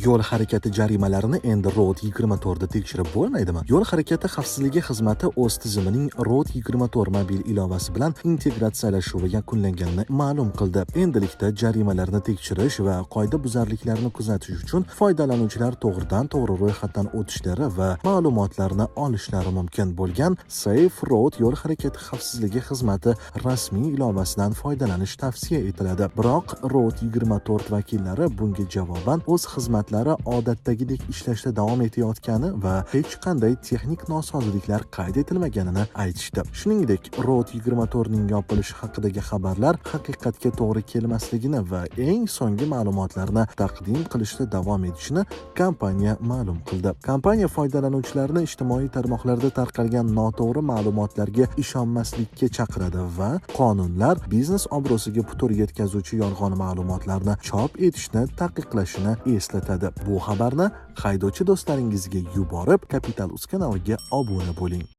Yo'l harakati jarimalarini endi Road 24 da tekshirib bo'lmaydimi? Yo'l harakati xavfsizligi xizmati o'z tizimining Road 24 mobil ilovasi bilan integratsiyalashuvi yakunlanganini ma'lum qildi. Endilikda jarimalarni tekshirish va qoidabuzarliklarni kuzatish uchun foydalanuvchilar to'g'ridan-to'g'ri ro'yxatdan o'tishlari va ma'lumotlarni olishlari mumkin bo'lgan Safe Road yo'l harakati xavfsizligi xizmati rasmiy ilovasidan foydalanish tavsiya etiladi. Biroq Road 24 vakillari bunga javoban o'z xizmatlari odatdagidek ishlashda davom etayotgani va hech qanday texnik nosozliklar qayd etilmaganini aytishdi. Shuningdek, Road 24 ning yopilishi haqidagi xabarlar haqiqatga to'g'ri kelmasligini va eng so'nggi ma'lumotlarni taqdim qilishda davom etishini kompaniya ma'lum qildi. Kompaniya foydalanuvchilarni ijtimoiy tarmoqlarda tarqalgan noto'g'ri ma'lumotlarga ishonmaslikka chaqiradi va qonunlar biznes obro'siga putur yetkazuvchi yolg'on ma'lumotlarni chop etishni taqiqlashini eslatadi. Bu xabarni haydovchi do'stlaringizga yuborib, Capital Uz kanaliga obuna bo'ling.